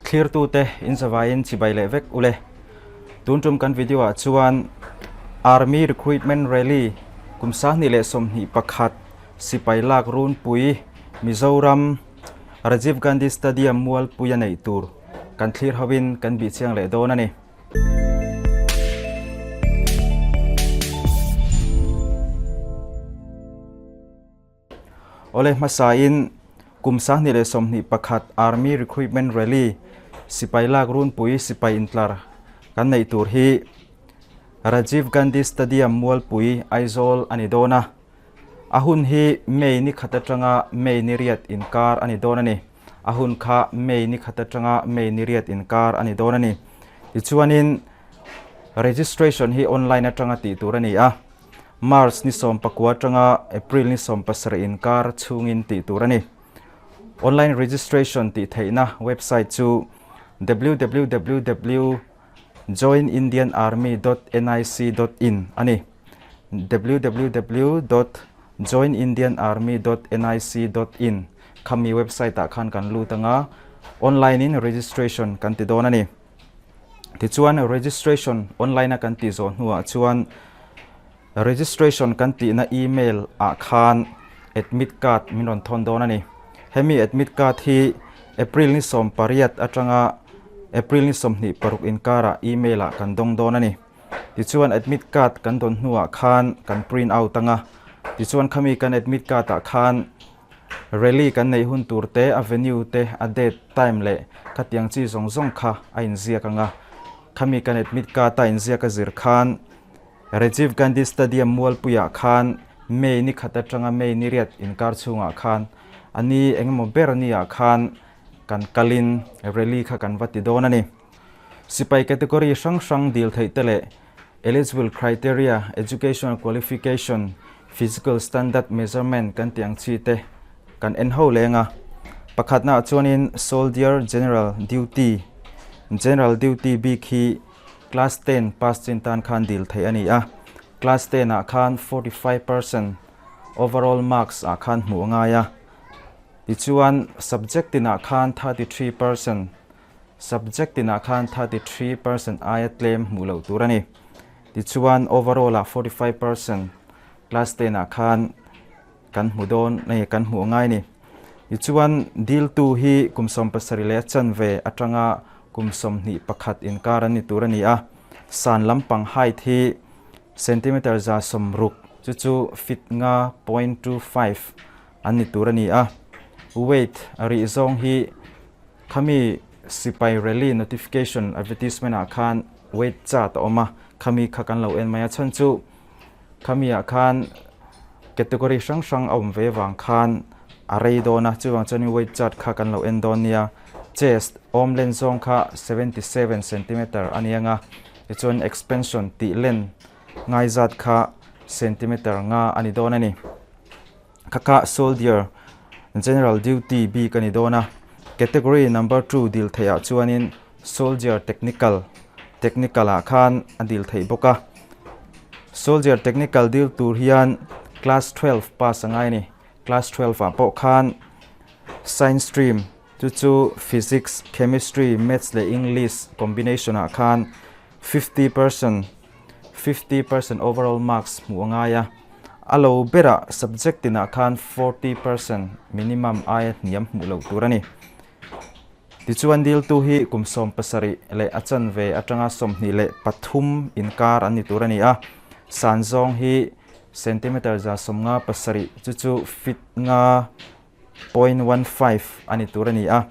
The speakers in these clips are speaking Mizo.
Thlirtute in zavaiin chibai leh vek ule. Tun tum kan video ah chuan Army Recruitment Rally kum 2021 sipai lak runpui Mizoram Rajiv Gandhi Stadium mualpui a neih tur kan thlir hoin kan bih chiang leh dawn a ni. Awle hmasain kum 2021 Army Recruitment Rally sipai lak runpui sipai intlar kan neih tur hi Rajiv Gandhi Stadium Mualpui Aizawl a ni dawn a. A hun hi May ni khat atanga May ni riat inkar a ni dawn a ni. A hun kha May ni khat atanga May ni riat inkar a ni dawn a ni. Tichuanin registration hi online atanga tih tur a ni a. March ni 19 atanga April ni 17 inkar chhungin tih tur a ni. Online registration tih theihna website chu www joinindianarmy dot nic dot in a ni. www dot joinindianarmy dot nic dot in khami website ah khan kan lut anga online in registration kan ti dawn a ni. Tichuan registration online a kan tih zawh hnuah chuan registration kan tihna email ah khan admit card min rawn thawn dawn a ni. Hemi admit card hi April ni 18 atanga April ni 26 inkarah email ah kan dawng dawn a ni. Tichuan admit card kan dawn hnuah khan kan print out anga tichuan khami kan admit card ah khan Rally kan neih hun tur te, a venue te, a date, time leh khatiang chi zawng zawng kha a inziak ang a. Khami kan admit card a inziak a zir khan Rajiv Gandhi Stadium Mualpuiah khan May ni khat atanga May ni riat inkar chhungah khan a ni engemaw ber niah khan kan kalin rally kha kan va ti dawn a ni. Sipai category hrang hrang dil theih te leh Eligible criteria, educational qualification, physical standard measurement kan tih ang chi te kan en ho leng a. Pakhatnaah chuanin Soldier General Duty, General Duty bik hi Class 10 pass chin tan khan dil theih a ni a. Class 10 ah khan 45% overall marks ah khan hmuh a ngai a. Tichuan subject tinah khan 33% Subject tinah khan 33% aia tlem hmuh loh tur a ni. Tichuan overall ah 45% class 10 ah khan kan hmu dawn nge kan hmuh a ngai ni. Tichuan diltu hi kum 17 leh a chanve atanga kum 21 inkar an ni tur a ni a. San lampang height hi centimeter 160 chu chu feet nga 0.25 an ni tur a ni a. Weight rih zawng hi Khami sipai rally notification advertisement ah khan weight chart a awm a, khami kha kan lo en mai a chhan chu khami ah khan category hrang hrang a awm ve vang khan a rei dawn a, chuvang chuanin weight chart kha kan lo en dawn nia. Chest awm len zawng kha 77 centimeter a ni ang a, tichuan expansion tih len ngai zat kha centimeter nga a ni dawn a ni. Khakha Soldier General Duty bik a ni dawn a, Category Number 2 dil theihah chuanin Soldier Technical, Technical ah khan a dil theih bawk a. Soldier Technical dil tur hian Class 12 pass a ngai a ni. Class 12 ah pawh khan Science stream chu chu Physics, Chemistry, Maths leh English combination ah khan 50%, 50% overall marks hmuh a ngai a, a lo berah subject tinah khan 40% minimum aia hniam hmuh loh tur a ni. Tichuan diltu hi kum 17 leh a chanve atanga 23 inkar an ni tur a ni a, san zawng hi centimeter 157 chu chu feet nga 0.15 a ni tur a ni a.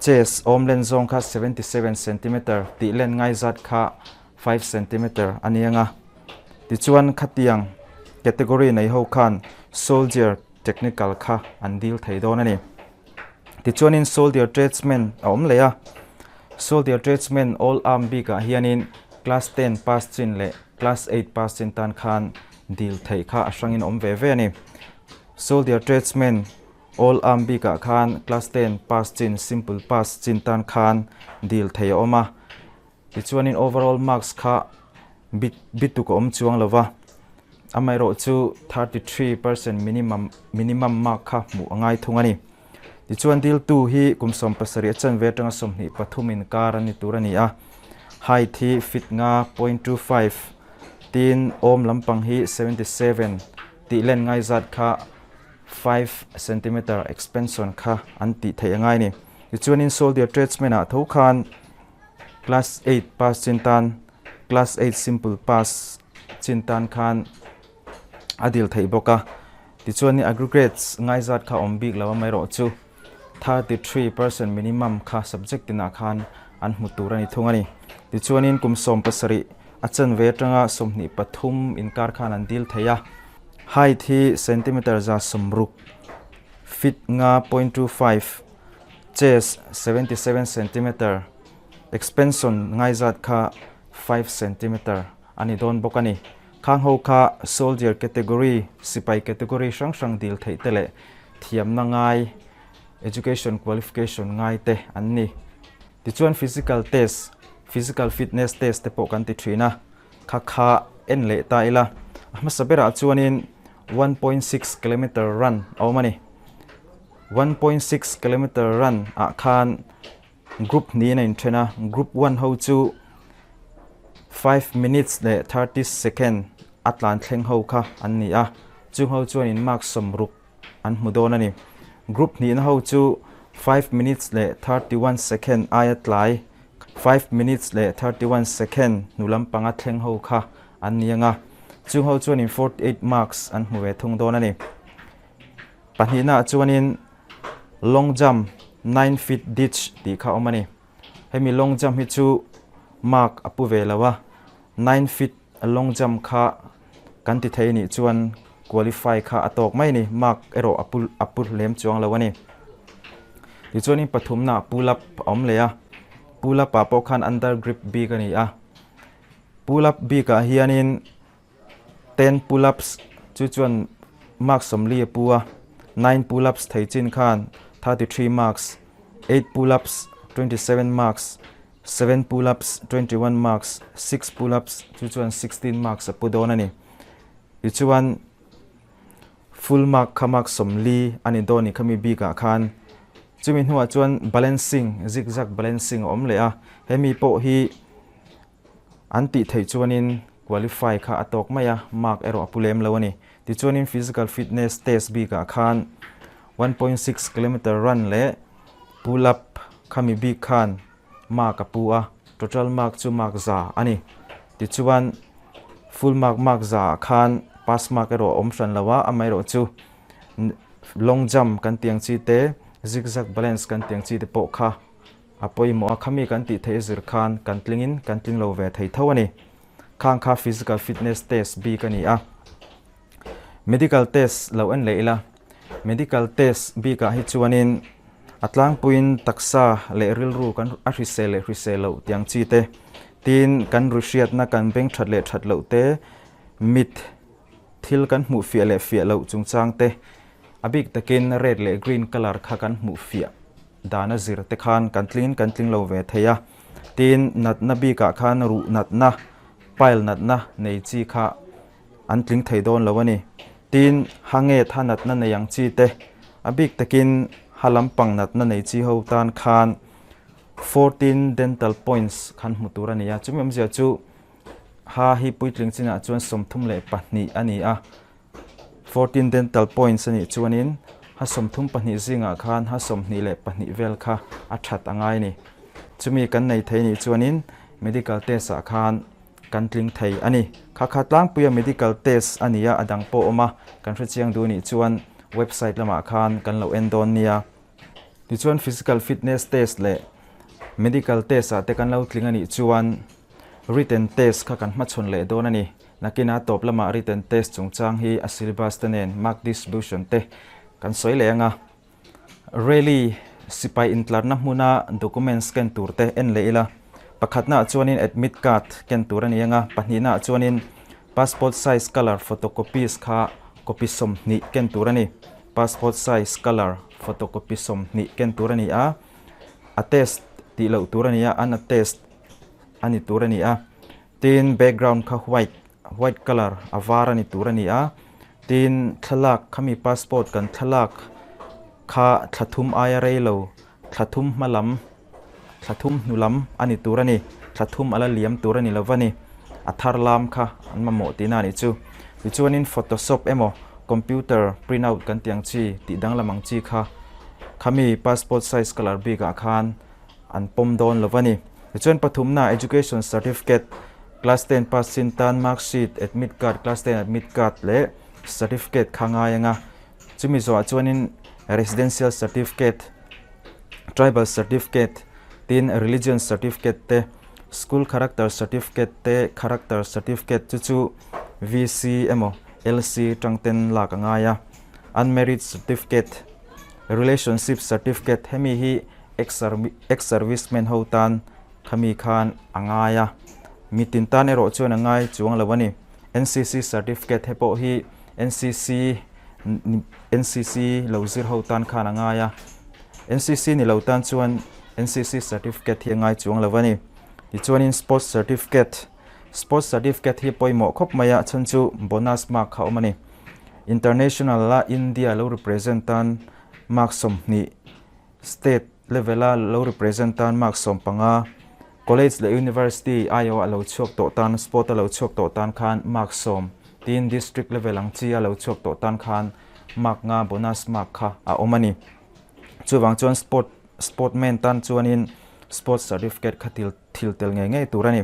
Chest awm len zawng kha 77 centimeter tih len ngai zat kha 5 centimeter a ni ang a. Tichuan khatiang category nei ho khan soldier technical kha an dil thei dawn a ni. Tichuanin soldier tradesman a awm leh a. Soldier tradesman all arm bikah hianin class 10 pass chin leh class 8 pass chin tan khan dil theih kha a hrangin a awm ve ve a ni. Soldier tradesman all arm bikah khan class 10 pass chin simple pass chin tan khan dil thei a awm a. Tichuanin overall marks kha bit bituk a awm chuang lo va. Amaherawh chu 33% minimum minimum mark kha hmuh a ngai thung a ni. Tichuan diltu hi kum 17 a chanve atanga 23 inkar a ni tur a ni a. Height hi feet 5.25 tin awm lampang hi 77 tih len ngai zat kha 5 centimeter expansion kha an tih theih a ngai a ni. Tichuanin soldier tradesman ah tho khan class 8 pass chin tan, class 8 simple pass chin tan khan a dil theih bawk a. Tichuanin aggregates ngai zat kha awm bik lo amaherawhchu 33% minimum kha subject tinah khan an hmu tur a ni thung a ni. Tichuanin kum 17 a chanve atanga 23 inkar khan an dil thei a. Height hi centimeter 160, feet 5.25, chest 77 centimeter, expansion ngai zat kha 5 centimeter a ni dawn bawk a ni. Khang ho kha soldier category, sipai category hrang hrang dil theih te leh thiamna ngai, education qualification ngai te an ni. Tichuan physical test, physical fitness test te pawh kan ti thin a, kha kha en leh ta ila. A hmasa berah chuanin 1.6 kilometer run a awm a ni. 1.6 kilometer run ah khan group niin a inthen a, group 1 ho chu 5 minutes leh 30 second a tlan thleng ho kha an ni a, chung ho chuanin mark 60 an hmu dawn a ni. Group hnihna ho chu 5 minutes leh 31 second aia tlai, 5 minutes leh 31 second hnu lampanga thleng ho kha an ni anga, chung ho chuanin 48 marks an hmu ve thung dawn a ni. Pahnihnaah chuanin long jump 9 feet ditch tih kha awm a ni. Hemi long jump hi chu mark a pu ve lo a, 9 feet long jump kha kan ti thei nih chuan qualify kha a tawk mai a ni, mark erawh a pu a pu lem chuang lo a ni. Tichuanin pathumnaah pull up a awm leh a, pull up ah pawh khan under grip bik a ni a. Pull up bikah hianin 10 pull ups chu chuan mark 40 a pu a, 9 pull ups thei chin khan 33 marks, 8 pull ups 27 marks, 7 pull ups 21 marks, 6 pull ups chu chuan 16 marks a pu dawn a ni. Tichuan full mark kha mark 40 a ni dawn ni khami bikah khan. Chumi hnuah chuan balancing, zigzag balancing a awm leh a, hemi pawh hi an tih theih chuanin qualify kha a tawk mai a, mark erawh a pu lem lo a ni. Tichuanin physical fitness test bikah khan 1.6 kilometer run leh pull up khami bik khan mark a pu a, total mark chu mark 100 a ni. Tichuan full mark mark 100 ah khan pass mark erawh a awm hran lo a, amaherawhchu long jump kan tih ang chi te, zigzag balance kan tih ang chi te pawh kha a pawimawh a, khami kan tih theih zir khan kan tlingin kan tling lo ve thei tho a ni. Khang kha physical fitness test bik a ni a. Medical test lo en leh ila, medical test bikah hi chuanin a tlangpuiin taksa leh rilru kan a hrisel leh hrisel loh tih ang chi te, tin kan ri hriatna kan beng that leh that loh te, mit thil kan hmuh fiah leh fiah loh chungchang te, a bik takin red leh green colour kha kan hmuh fiah dan a zir te khan kan tlingin kan tling lo ve thei a. Tin natna bikah khan ruh natna, pile natna nei chi kha an tling thei dawn lo a ni. Tin ha nge tha natna nei ang chi te, a bik takin ha lampang natna nei chi ho tan khan 14 dental points khan hmu tur a ni a. Chumi awmzia chu ha hi puitling chinah chuan 32 a ni a, 14 dental points a nih chuanin ha 32 zingah khan ha 22 vel kha a that a ngai a ni. Chumi kan nei thei nih chuanin medical test ah khan kan tling thei a ni. Kha kha tlangpuia medical test a ni a, a dang pawh awm a, kan hrechiang duh nih chuan website lamah khan kan lo en dawn nia. Tichuan physical fitness test leh medical test ah te kan lo tling a nih chuan written test kha kan hmachhawn leh dawn a ni. Nakina tawp lamah written test chungchang hi a syllabus te nen mark distribution te kan sawi leh ang a. Rally sipai intlarna hmuna documents ken tur te en leh ila. Pakhatnaah chuanin admit card ken tur a ni ang a, pahnihnaah chuanin passport size colour photocopies kha copy 20 ken tur a ni. Passport size colour photocopy 20 ken tur a ni a, attest tih loh tur a ni a, unattest a ni tur a ni a. Tin background kha white, white colour a var a ni tur a ni a, tin thlalak khami passport kan thlalak. kha thla thum aia rei lo, thla thum hma lam, thla thum hnu lam a ni tur a ni, thla thum a la liam tur a ni lo va ni, a thar lam kha an mamawh tihna a nih chu. Tichuanin photoshop emaw computer print out kan tih ang chi tih danglam ang chi kha khami passport size colour bikah khan an pawm dawn lo va ni. Tichuan pathumna education certificate, class ten pass chin tan mark sheet, admit card, class ten admit card leh certificate kha ngai anga Chumi zawhah chuanin Residential Certificate, Tribal Certificate tin Religion Certificate te, School Character Certificate te Character Certificate chu chu VC emaw LC tang ten lak a ngai a. Unmarried Certificate, Relationship Certificate hemi hi ex-servicemen ho tan khami khan a ngai a. Mitin tan erawh chuan a ngai chuang lo a ni. NCC Certificate he pawh hi NCC NCC lo zir ho tan khan a ngai a, NCC ni lo tan chuan NCC certificate hi a ngai chuang lo a ni. Tichuanin Sports Certificate, Sports Certificate hi pawimawh khawp mai a, chhan chu bonus mark kha a awm a ni. International a India lo represent tan mark 20, State level a lo represent tan mark 15, College leh University aiawh a lo chhuak tawh tan, sport a lo chhuak tawh tan khan mark 10, tin District level ang chi a lo chhuak tawh tan khan mark nga bonus mark kha a awm a ni. Chuvang chuan sport sportman tan chuanin sports certificate kha til thil tel ngei ngei tur a ni.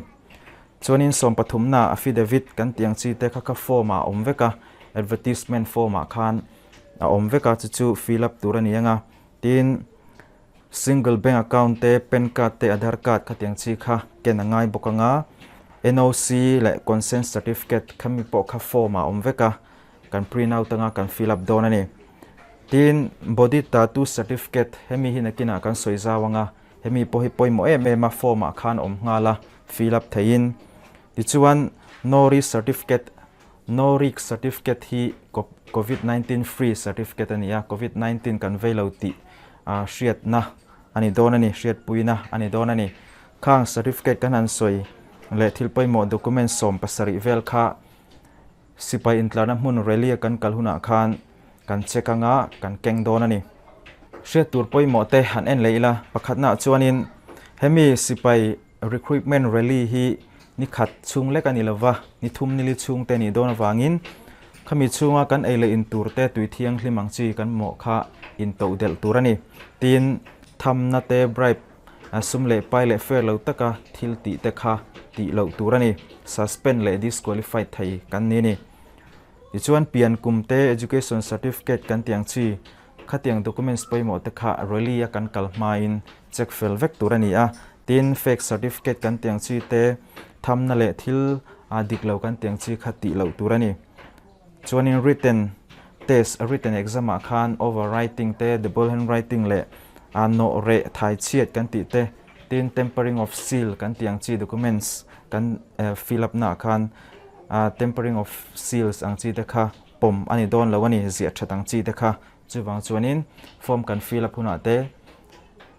Chuanin sawmpathumna affidavit kan tih ang chi te kha kha form ah a awm vek a, advertisement form ah khan a awm vek a, chu chu fill up tur a ni ang a. Tin, single bank account te, pan card te, aadhaar card khatiang chi kha ken a ngai bawk ang a, NOC leh consent certificate khami pawh kha form ah a awm vek a, kan print out anga kan fill up dawn a ni. Tin, body tattoo certificate hemi hi nakinah kan sawi zau ang a, hemi pawh hi pawimawh em em a, form ah khan awm nghal a, fill up theihin. Tichuan, NORI certificate No Risk Certificate hi Covid 19 Free Certificate a ni a, Covid 19 kan vei lo tih hriatna a ni dawn a ni, hriatpuina a ni dawn a ni. Khang certificate kan han sawi leh thil pawimawh document 17 vel kha sipai intlarna hmun rally a kan kal hunah khan kan check anga kan keng dawn a ni. Hriat tur pawimawh te han en leh ila, pakhatnaah chuanin hemi sipai Recruitment rally hi ni khat chhung lek a ni lova, ni thum nili chhung te nih dawn avangin khami chhunga kan ei leh in tur te tui thianghlim ang chi kan mawh kha in toh delh tur a ni. Tin, thamna te, bribe, sum leh pai leh fair lo taka thil tih te kha tih loh tur a ni. Suspend leh disqualified thei kan ni a ni. Tichuan pian kum te, education certificate kan tih ang chi Khatiang documents pawimawh te kha rally a kan kal hmain check fel vek tur a ni a, tin fake certificate kan tiang chi te, thamna leh thil a dik lo kan tiang chi kha tih loh tur a ni. Chuanin written test, written exam ah khan overwriting te, double handwriting leh a nawh reh thai chhiat kan tih te, tin tampering of seal kan tih ang chi documents kan fill up naah khan tampering of seals ang chi te kha pawm a ni dawn lo a ni, ziah that ang chi te kha. Chuvang chuanin form kan fill up hunah te,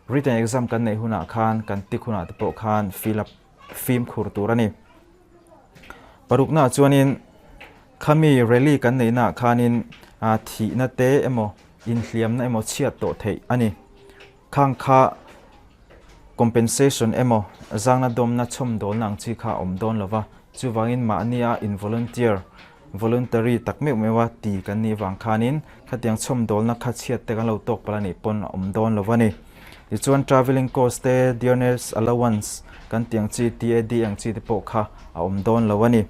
written exam kan neih hunah khan, kan tik hunah te pawh khan fill up fimkhur tur a ni. Paruknaah chuanin khami rally kan neihnaah khanin thihna te emaw inhliamna emaw chhiat tawh theih a ni. Khang kha compensation emaw zangna dawmna chhawmdawlna ang chi kha a awm dawn lo va, chuvangin mahnia in volunteer, voluntary, tak meuh meuh a ti kan nih vang khanin khatiang chhawmdawlna kha chhiat te kan lo tawk palh a nih pawn a awm dawn lo va ni. Tichuan travelling cost te, dearness allowance kan tih ang chi, TAD ang chi te pawh kha a awm dawn lo a ni.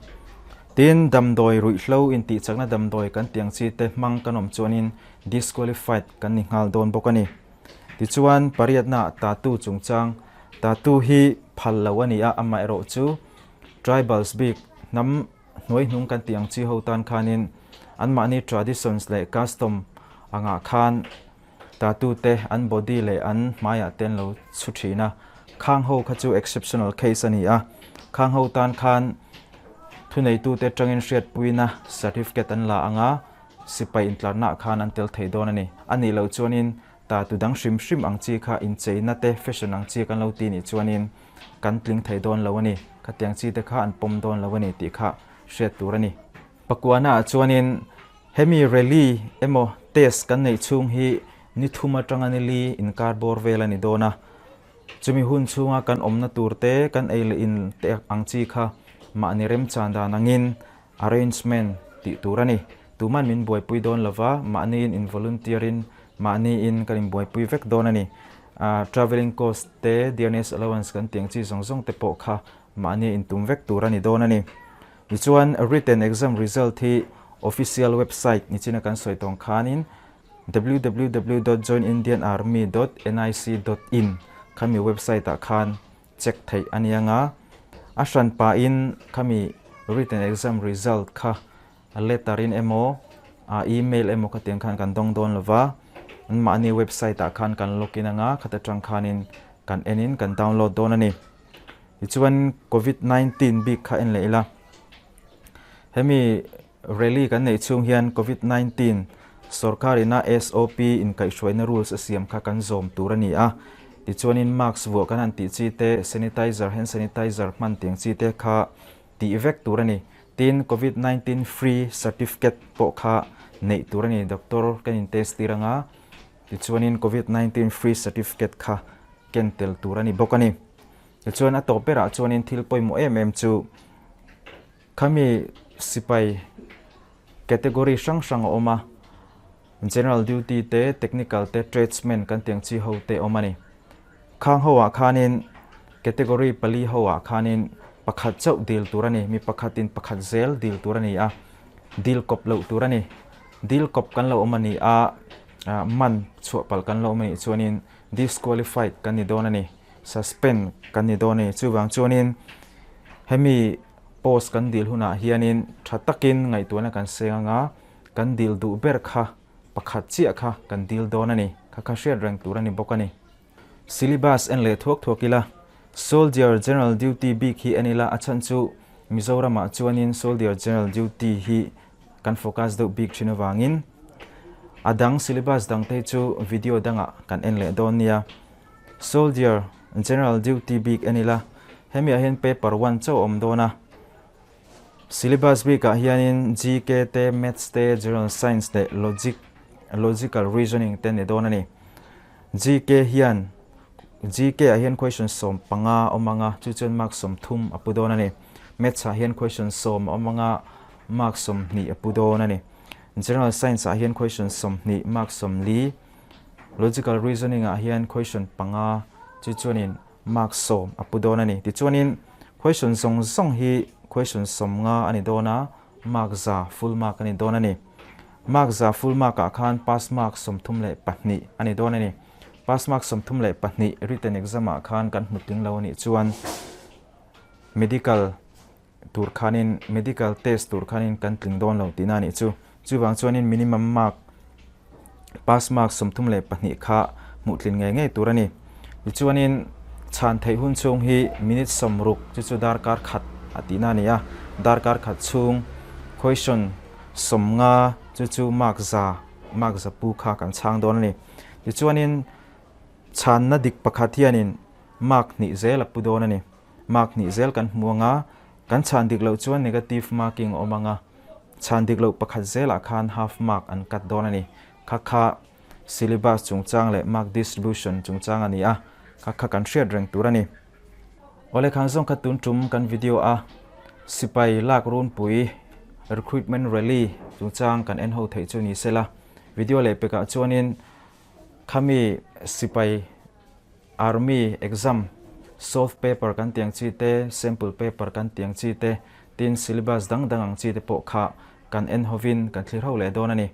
Tin, damdawi ruihhlo intihchakna damdawi kan tih ang chi te hmang kan awm chuanin disqualified kan ni nghal dawn bawk a ni. Tichuan, pariatnaah tattoo chungchang, tattoo hi phal lo a ni a, amaherawh chu tribals bik, hnam hnuaihnung kan tih ang chi ho tan khanin anmahni traditions leh custom angah khan tattoo te an body leh an hmaiah te an lo chhu thin a, khang ho kha chu exceptional case a ni a, khang ho tan khan thuneitute atangin hriatpuina certificate an la ang a, Sipai intlarnaah khan an tel thei dawn a ni. A nih loh chuanin ta tu dang hrim hrim ang chi kha incheina te, fashion ang chi kan lo ti nih chuanin kan tling thei dawn lo a ni. Khatiang chi te kha an pawm dawn lo a ni tih kha hriat tur a ni. Pakuanaah chuanin hemi rally emaw test kan neih chhung hi Ni thum atanga ni li inkar bawr vel a ni dawn a. Chumi hun chhunga kan awmna tur te, kan ei leh in te ang chi kha mahni remchan dan angin arrangement tih tur a ni. Tuman min buaipui dawn lova, mahniin in volunteer in mahniin kan inbuaipui vek dawn a ni. Travelling cost te, dearness allowance kan tih ang chi zawng zawng te pawh kha mahni intum vek tur a ni dawn a ni. Tichuan written exam result hi official website nichina kan sawi tawng khanin www dot joinindianarmy dot nic dot in khami website ah khan check theih a ni anga a hran pahin khami written exam result kha letter in emaw email emaw khatiang khan kan dawng dawn lova anmahni website ah khan kan login anga khata tang khanin kan enin kan download dawn a ni. Tichuan Covid 19 bik kha en leh ila. Hemi rally kan neih chhung hian Covid 19 sorkar ina SOP inkaihhruaina rules a siam kha kan zawm tur a ni a. Tichuanin mask vuah kan han tih chi te, sanitizer, hand sanitizer hman tiang chi te kha tih vek tur a ni. Tin, Covid 19 free certificate pawh kha neih tur a ni. Doctor kan in test tir anga tichuanin Covid 19 free certificate kha ken tel tur a ni bawk a ni. Tichuan a tawp berah chuanin thil pawimawh em em chu khami sipai category hrang hrang a awm a, general duty te, technical te, tradesman kan tih ang chi ho te awm a ni. Khang ho ah khanin category pali ho ah khanin pakhat chauh dil tur a ni, mi pakhatin pakhat zel dil tur a ni a, dil kawp loh tur a ni. Dil kawp kan lo awm a ni a, man chhuah palh kan lo awm a nih chuanin disqualified kan ni dawn a ni. Suspend kan ni dawn a ni. Chuvang chuanin hemi post kan dil hunah hianin tha takin ngaihtuahna kan seng anga kan dil duh ber kha pakhat chiah kha kan dil dawn a ni. Kha kha hriat reng tur a ni bawk a ni. Syllabus en leh thuak thuak ila Soldier General Duty bik hi en ila a chhan chu Mizoramah chuanin Soldier General Duty hi kan focus deuh bik thin avangin a dang syllabus dangte hi chu video dangah kan en leh dawn nia. Soldier, General Duty bik en ila, hemi ah hian paper one chauh a awm dawn a. Syllabus bik ah hianin GK te, Maths te, General Science leh Logic, Logical Reasoning te ni dawn a ni. GK hian GK ah hian question 15 a awm anga, chu chuan mark 30 a pu dawn a ni. Maths ah hian question 10 a awm anga, mark 20 a pu dawn a ni. General Science ah hian question 20, mark 40. Logical reasoning ah hian question panga chu chuanin mark 10 a pu dawn a ni. Tichuanin question zawng zawng hi question 50 a ni dawn a, mark 100 full mark a ni dawn a ni. Mark 100 full mark ah khan pass mark 32 a ni dawn a ni. Pass mark 32 written exam ah khan kan hmu tling lo a nih chuan medical tur khanin medical test tur khanin kan tling dawn lo tihna a nih chu. Chuvang chuanin minimum mark pass mark 32 kha hmuh tlin ngei ngei tur a ni. Tichuanin chhan theih hun chhung hi minute 60 chu chu darkar khat a tihna a ni a, darkar khat chhung question 50 chu chu mark 100 mark 100 pu kha kan chhang dawn a ni. Tichuanin chhanna dik pakhat hianin mark hnih zel a pu dawn a ni. Mark hnih zel kan hmu anga, kan chhan dik loh chuan negative marking a awm anga, chhan dik loh pakhat zelah khan half mark an cut dawn a ni. Kha kha syllabus chungchang leh mark distribution chungchang a ni a, kha kha kan hriat reng tur a ni. Awle khan zawng kha tun tum kan video a sipai lak runpui recruitment rally chungchang kan en ho theih chu ni sela, video leh pekah chuanin khami sipai Army exam solve paper kan tih ang chi te, sample paper kan tih ang chi te, tin syllabus dang dang ang chi te pawh kha kan en hovin kan thlir ho leh dawn a ni.